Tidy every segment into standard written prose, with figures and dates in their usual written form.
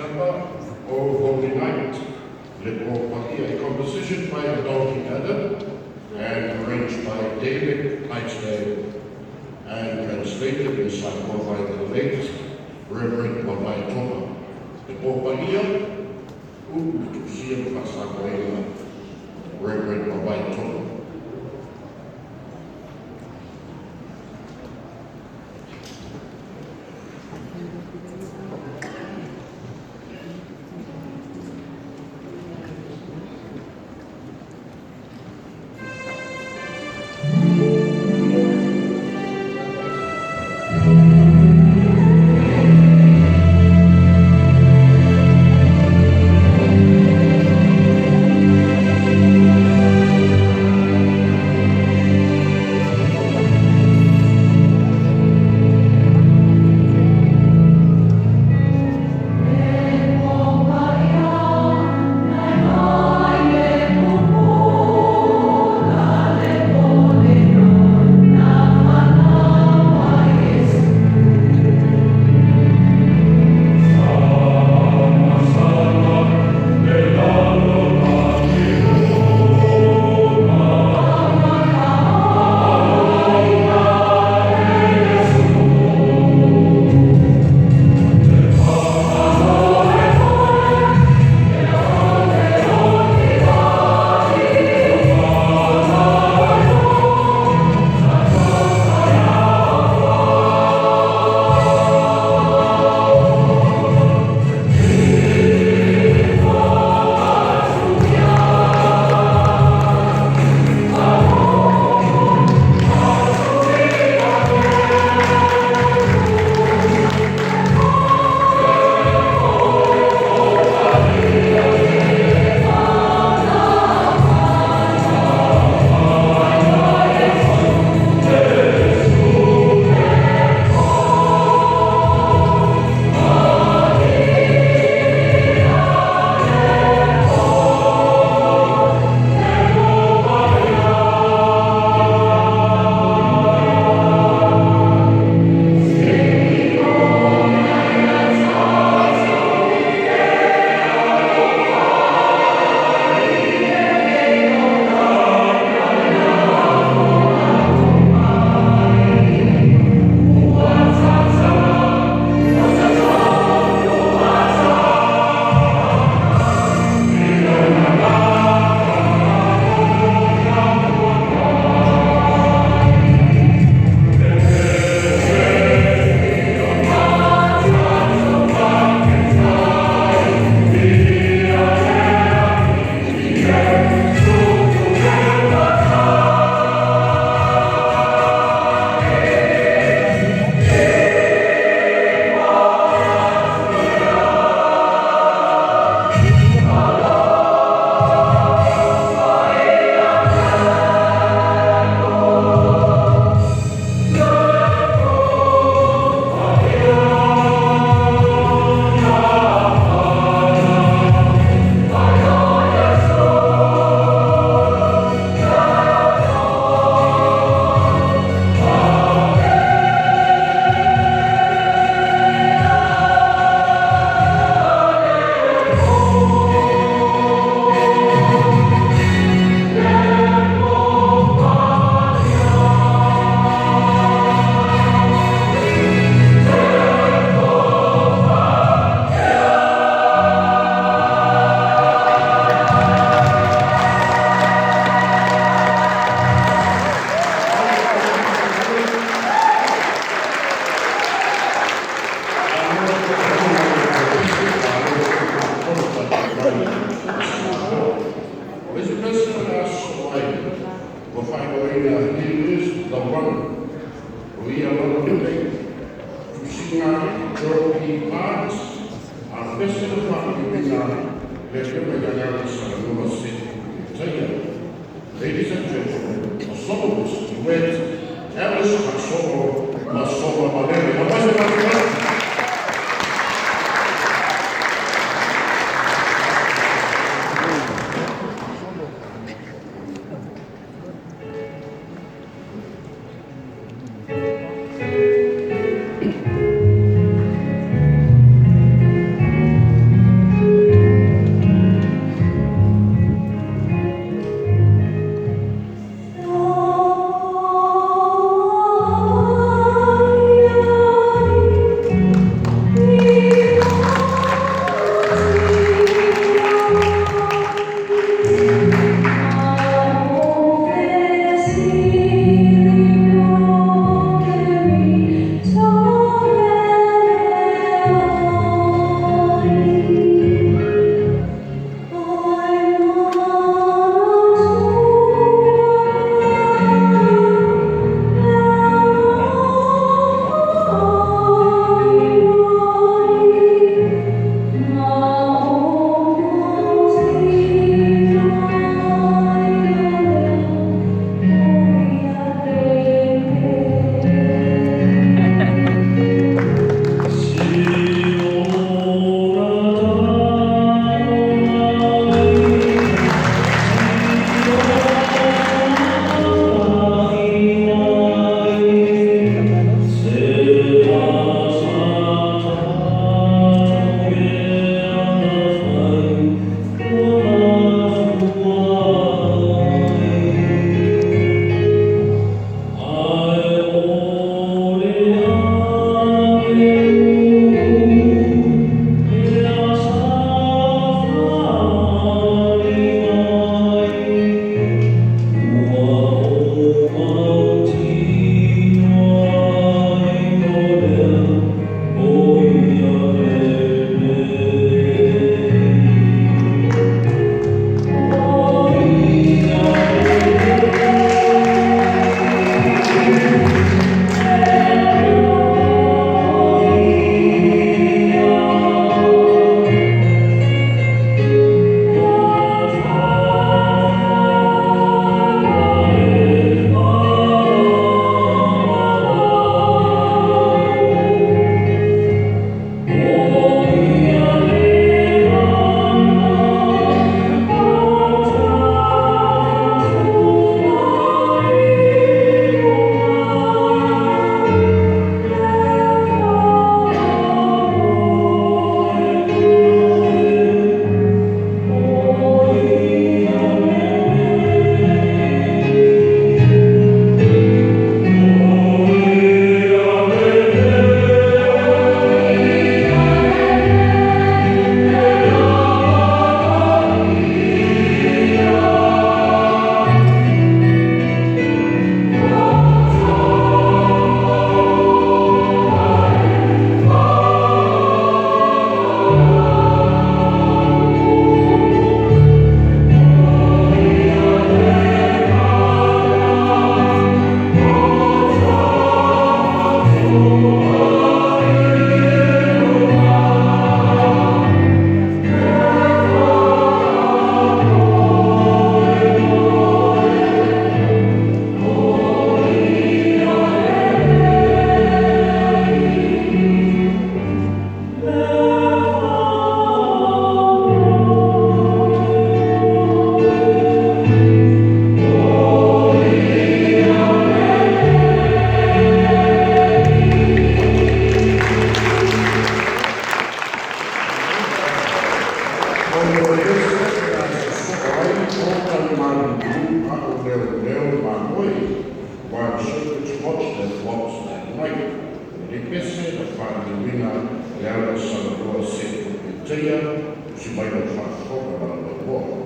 December, O Holy Night, Le Po Paia, a composition by Dalton Adam and arranged by David Clydesdale and translated in Samoa by the late Reverend Mavae Toma. Le Po Paia, Upu Tusia Fasakoela, Reverend Mavae Toma. He is the one. We are not today. To sing Joe P. Parks, our Ladies and gentlemen, a soloist duet, Alice Masolo, Masolo Malele. O le pese e a soso'o ai o talimalulu a o leoleo mamoe, while shepherds watch their flocks at night. O le pese na faaliliuina e Alesana Seto Peteia, tusi mai lau faafofoga ma lau lauoa.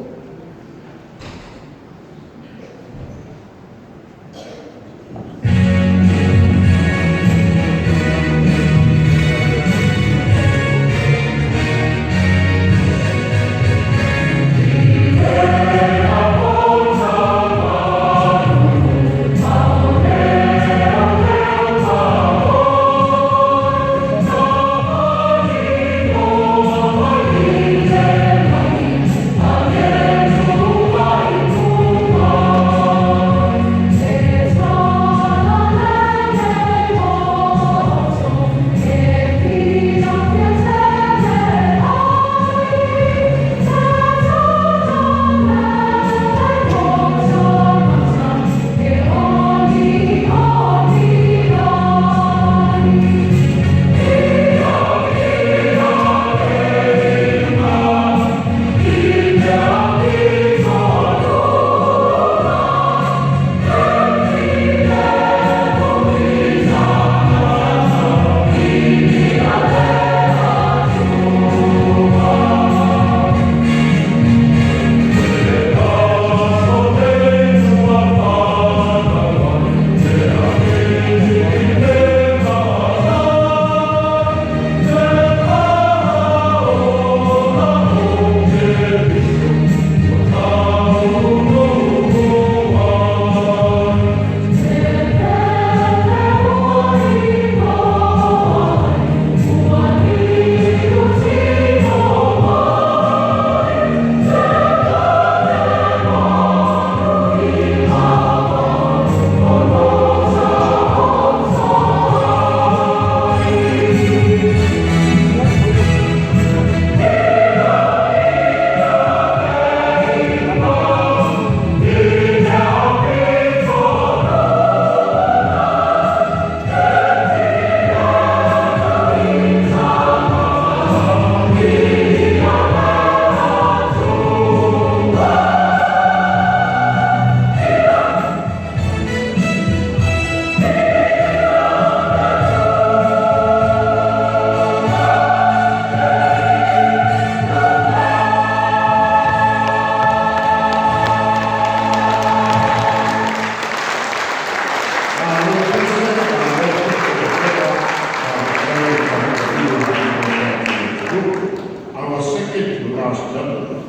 Our second to last number,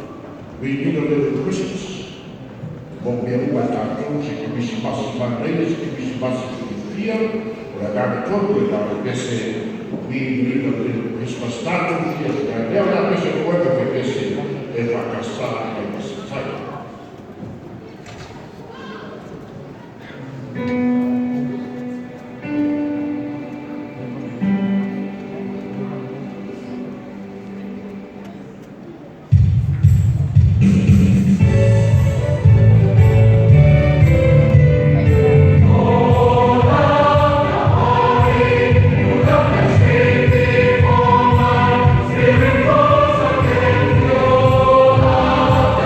We Need a Little Christmas. Mo mea uma tātou se Kerisimasi manaia, se Kerisimasi fiafia, o le agaga tonu e la le pese We Need a Little Christmas. Tātou fiafia, lea o la pese koe pe pese e whakasā e masatai. Spirit goes again, your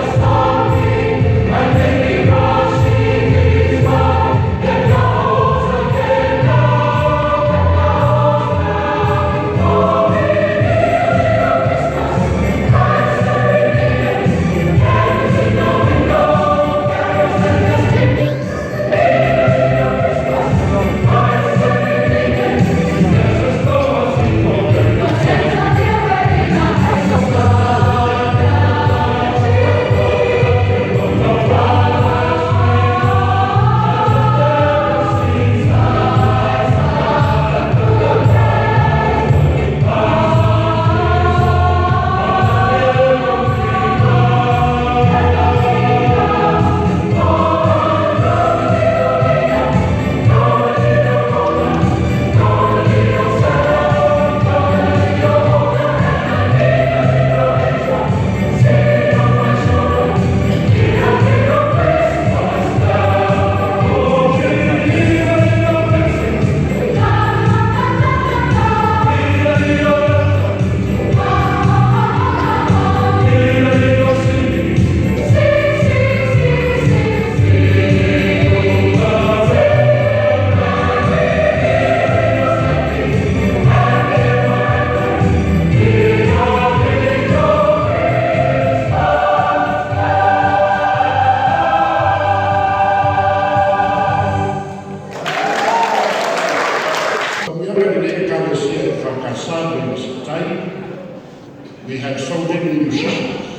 And sadly, Mr. Tai, we have so many musicians.